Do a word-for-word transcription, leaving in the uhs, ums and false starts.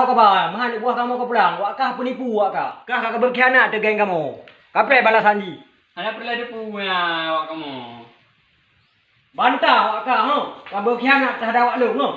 Kaba, meuhan buah kamoe ka pulang, wak kah peunipu wak kah. Kah ka beukhianat teuh geng kamoe. Kapreh balasan jih. Hana peureulèe teupeue awak kamoe. Bantah wak kah, ho. Ka beukhianat teuhadap awak lôn, ho.